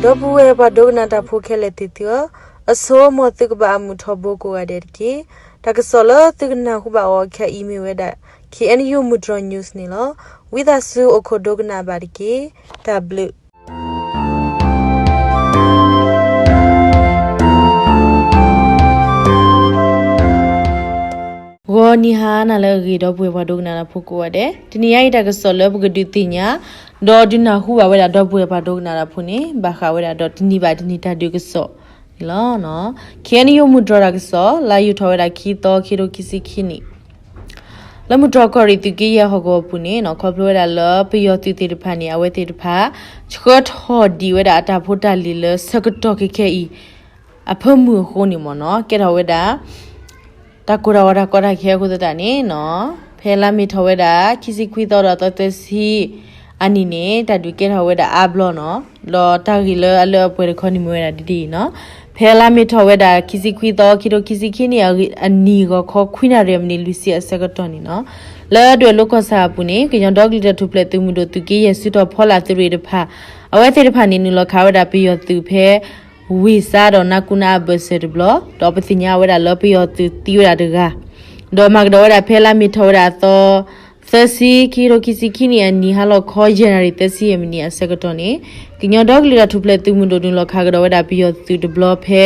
ဒီပုၢ်ဝဲၢ်ပှၤဒိကနၣ်တၢ်ဖိခဲလၢာ်သ့ၣ်သုဧၢ, အဆိ မ်သုကဘၣ်အမုာ်ထီဘိကိးဂၤဒဲးတက့ၢ်. တၢ်ကစီၣ်လၢသုကနၢ်ဟူဘၣ်အီၤခဲအံၤမ့ၢ်ဝဲဒၣ် K N U မုၢ်တြီၤ news န့ၣ်လီၤ. ဝံသးစူၤအိၣ်ခိးဒိကနၣ်ဘၣ်တက့ၢ်. တၢ်ဘျုး ဂီၤနံၤဟါနၤလၢအဂ့ၤ ဒီပုၢ်ဝဲၢ်ပှၤဒိကနၣ်တၢ်ဖိကိးဂၤဒဲး, တနံၤညါအံၤတၢ်ကစီၣ်လၢပကဒုးသ့ၣ်ညါ ဒီးဒုးနၢ်ဟူဘၣ်ဝဲဒၣ်ဒီပုၢ်ဝဲၢ်ပှၤဒိကနၣ်တၢ်ဖိန့ၣ် ဘၣ်ဃးဝဲဒၣ်ဒီးတနံၤဘၣ်တနံၤတၢ်ဒုးကစီၣ်န့ၣ်လီၤ. K N U မုၢ်တြီၤတၢ်ကစီၣ် လါယူၤထီၣ်ဝဲဒၣ်ခံသီ ခံထိခံဆံခံနံၣ် လၢမုၢ်တြီၤကီၢ်ရ့ၣ်သုးက့ယဲၢ်ဟီၣ်ကဝီၤပူၤန့ၣ်နီၤ ခီဖျိဝဲဒၣ်လၢပယီၤသုးသ့ၣ်တဖၣ်န့ၣ် အဝဲသ့ၣ်တဖၣ် ဆှၢထီၣ်ဒံးဝဲဒၣ်အတၢ်ဖိတၢ်လံၤလၢဆၢကတီၢ်ခဲခဲအံၤ အဖၢမုၢ်အဃိန့ၣ်မ့ၢ်နီၤ ကဲထီၣ်ဝဲဒၣ် တၢ်ကိၢ်တၢ်ဂီၤတၢ်ကီတၢ်ခဲအဃိသတးန့ၣ်နီၤ ဖဲလါမ့ၤထီၣ်ဝဲဒၣ် ခံဆံခွံသီဒီးအသီသၢဆံအနံၤန့ၣ် တၢ်ဒုးကဲထီၣ်ဝဲဒၣ်အါဘျီနီၤ ဒီးတၢ်ဂ့ၢ်လၢအလၢအပှဲၤတခီန့ၣ်မ့ၢ်ဝဲဒၣ်ဒ်အံၤနီၤ ဖဲလါမ့ၤထီၣ်ဝဲဒၣ် ခံဆံခွံသီ ခံထိခံဆံခံနံၣ်အနံၤ ဂီၤခီခွံနၣ်ရံၣ်အမံးနံးလွံၢ်ဆံအဆၢကတီၢ်န့ၣ်နီၤ လၢဒွဲၣ်လိၤကီၢ်ဆၣ်အပူၤန့ၣ် ကညီဒီကလုာ်တၢ်ထူၣ်ဖျဲးသုးမုၢ်ဒိၣ်သုးက့ယဲၢ်စုတီၤဖီလာ်သုးရ့ၣ်တဖၣ် အဝဲသ့ၣ်တဖၣ်န့ၣ် နုာ်လီၤခးဝဲဒၣ်ပယီၤသုးဖဲ ဝ့ၢ်စါဒီးနါကူနါအဘၢၣ်စၢၤတဘျီ ဒီးပသ့ၣ်ညါဝဲဒၣ်လၢပယီၤသုးသံဝဲဒၣ်တဂၤ ဒီးမၤကဒီးဝဲဒၣ်ဖဲလါမ့ၤထီၣ်ဝဲဒၣ်အသီ သၢဆံ ခံထိခံဆံခံနံၣ်အနံၤ ဟါလီၤခီယဲၢ်နၣ်ရံၣ်သၢဆံယဲၢ်မံးနံးအဆၢကတီၢ်န့ၣ် ကညီဒီကလုာ်တၢ်ထူၣ်ဖျဲးသုးမုၢ်ဒိၣ်နုာ်လီၤခးကဒီးဝဲဒၣ်ပယီၤသုးတဘျီဖဲ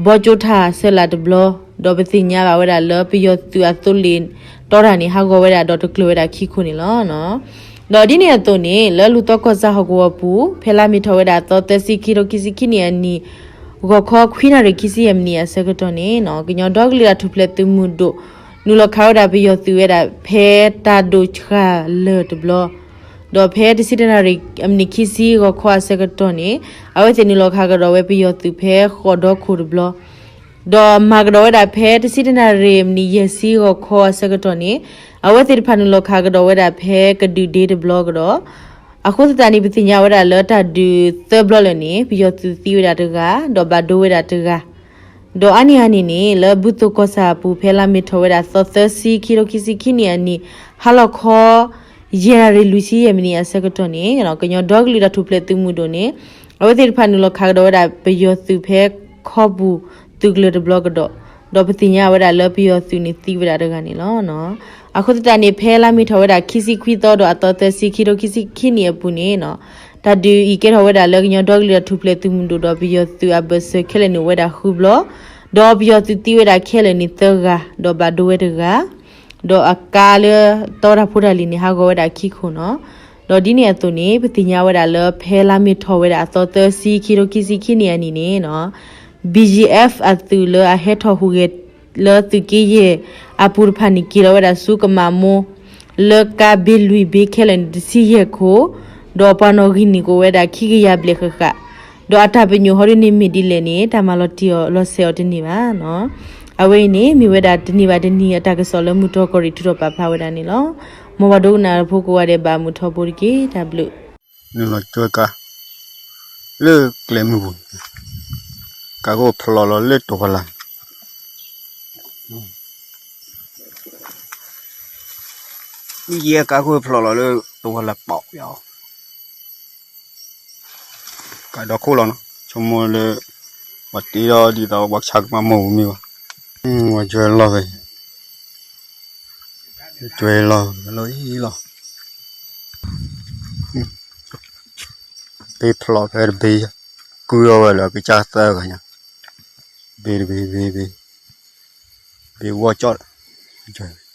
ဘီကၠိထၣ်ဆၢလာ်တဘျီ ဒီးပသ့ၣ်ညါဘၣ်ဝဲဒၣ်လၢပယီၤသုးအသိလ့ၣ်တီတၢ်န့ၣ် ဟးဂီၤဝဲဒၣ်ဒီးတကျၢၤဝဲဒၣ်ခံခိၣ်န့ၣ်လီၤ. ဒီးဒ်န့ၣ်အသိးန့ၣ် လၢလူၤသီကီၢ်ဆၣ်ဟီၣ်ကဝီၤပူၤ ဖဲလါမ့ၤထီၣ်ဝဲဒၣ်အသီသၢဆံ ခံထိခံဆံခံနံၣ်အနံၤ ဂီၤခီခွံနၣ်ရံၣ်ခံဆံယဲၢ်မံးနံးအဆၢကတီၢ်န့ၣ် ကညီဒီကလုာ်တၢ်ထူၣ်ဖျဲးသုးမုၢ်ဒိၣ် နုာ်လီၤခးဝဲဒၣ်ပယီၤသုးဝဲဒၣ်ဖဲတၢ်ဒိၣ်ဆှၣ်လၢၢ်တဘျီ ဒီးဖဲတဆံတၢနၣ်ရံၣ်အမံးနံးခံဆံဂီၤခီအဆၢကတီၢ်န့ၣ် အဝဲသ့ၣ်နုာ်လီၤခးကဒီးဝဲပယီၤသုးဖဲဃိးဒီခိၣ်တဘျီ ဒီးမၤကဒီးဝဲဒၣ်ဖဲတဆံတၢနၣ်ရံၣ်အမံးနံးယဲၢ်ဆံဂီၤခီအဆၢကတီၢ်န့ၣ် အဝဲသ့ၣ်တဖၣ်နုာ်လီၤခးကဒီးဝဲဒၣ်ဖဲကဒုးဒ့တဘျီကဒီး အဃိသတးန့ၣ် ပသ့ၣ်ညါဝဲဒၣ်လၢတၢ်ဒုးသၢဘျီလၢာ်န့ၣ် ပယီၤသုးသံဝဲဒၣ်တဂၤ ဒီးဘၣ်ဒိဝဲဒၣ်တဂၤ ဒီးအါန့ၢ်အန့ၣ်န့ၣ် လၢဘူၣ်သိၣ်ကီၢ်ဆၣ်အပူၤ ဖဲလါမ့ၤထီၣ်ဝဲဒၣ်သီသၢဆံ ခံထိခံဆံခံနံၣ်အနံၤ ဟါလီၤခီ ယဲၢ်နၣ်ရံၣ်လွံၢ်ဆံယဲၢ်မံးနံးအဆၢကတီၢ်န့ၣ် ကညီဒီကလုာ်တၢ်ထူၣ်ဖျဲးသုးမုၢ်ဒိၣ်န့ၣ် အဝဲသ့ၣ်တဖၣ်နုာ်လီၤခးကဒီးဝဲဒၣ်ပယီၤသုးဖဲခီပူၤသုးကျၢၤတဘျီကဒီး ဒီးပသ့ၣ်ညါဝဲဒၣ်လၢပယီၤသုးန့ၣ်သံဝဲဒၣ်တဂၤန့ၣ်လီၤ. အဃိသတးန့ၣ် ဖဲလါမ့ၤထီၣ်ဝဲဒၣ်ခံဆံခွံသီဒီးအသီသၢဆံ ခံထိခံဆံခံနံၣ်အပူၤန့ၣ် တၢ်ဒုးအံၤကဲထီၣ်ဝဲဒၣ်လၢကညီဒီကလုာ်တၢ်ထူၣ်ဖျဲးသုးမုၢ်ဒိၣ်ဒီးပယီၤသုးအဘၢၣ်စၢၤခဲလၢာ်န့ၣ်ဝဲဒၣ်ဃုဘျီ, ဒီးပယီၤသုးသံဝဲဒၣ်ခဲလၢာ်န့ၣ်သၢဂၤ, ဒီးဘၣ်ဒိဝဲတဂၤ, ဒီးအကါလၢတီတၢ်ဖိတၢ်လံၤန့ၣ် ဟးဂီၤဝဲဒၣ်ခံခိၣ်နီၤ. ဒီးဒ်န့ၣ်အသိးန့ၣ် ပသ့ၣ်ညါဝဲဒၣ်လၢဖဲလါမ့ၤထီၣ်ဝဲဒၣ်အသီသၢဆံ ခံထိခံဆံခံနံၣ်အနံၤန့ၣ်နီၤ BGF အသုးလၢအဟဲထီၣ်ဟူးဂဲၤလၢသုးက့ယဲၢ်အပူၤတဖၣ်န့ၣ် က့ၤလီၤဝဲဒၣ်ဆူကမးမိ လၢကါဘ့လွံၢ်ဘ့ခဲလၢာ်န့ၣ် တဆံယဲၢ်ခိၣ်, ဒီးပှၤနီၣ်ဂံၢ်န့ၣ်ကအိၣ်ဝဲဒၣ်ခံကယၤဘျဲၣ်ဃၣ်ဃၣ်, ဒီးအတၢ်ပညိၣ်ဟီဒ်န့ၣ်မ့ၢ်ဒ်လဲၣ်န့ၣ် တၢ်မၤလီၤတံၢ်အီၤလီၤဆဲးအီၤတန့ၢ်ဘၣ်နီၤ. အဝဲအံၤန့ၣ် မ့ၢ်ဝဲဒၣ်တနံၤဘၣ်တနံၤအတၢ်ကစီၣ်လၢမုၢ်တြီၤကီၢ်ရ့ၣ်ထုးထီၣ်ပာ်ဖျါဝဲဒၣ်န့ၣ်လီၤ. မ်ပှၤဒိကနၣ်တၢ်ဖိကိးဂၤဒဲးဘၣ်မုာ်ထီဘိတက့ၢ်. တၢ်ဘျုး နုာ်လီၤကၠွဲကါ လၢကျဲမုၢ်ပူၤ, ကါခိၣ်ဖျိးလီၤလၢတိၤဖီလာ်, မ့ၢ်ယဲကါခိၣ်ဖျိးလီၤလၢတိၤဖီလာ်ပီးယၤအီၤ, ကါဒီခိၣ်လီၤနီၤ, ဆိကမိၣ်လၢ ပှၤတ့ဒီးဒ်သိးပှၤဆါကမးမိၢ်ပူၤမ့ၢ်ဘၣ်, ပှၤကၠွဲလီၤဖဲ ကၠွဲလီၤလီၤအံၤလီၤ. ဘ့ဖျိးဖဲတဘ့, ကုၢ်အီၤဝဲလၢကစၢ်သၢဂၤညါ, ဘ့တဘ့ ဘ့ဘ့, ဘ့ဝီၢ်ကၠီၣ်ဒီး,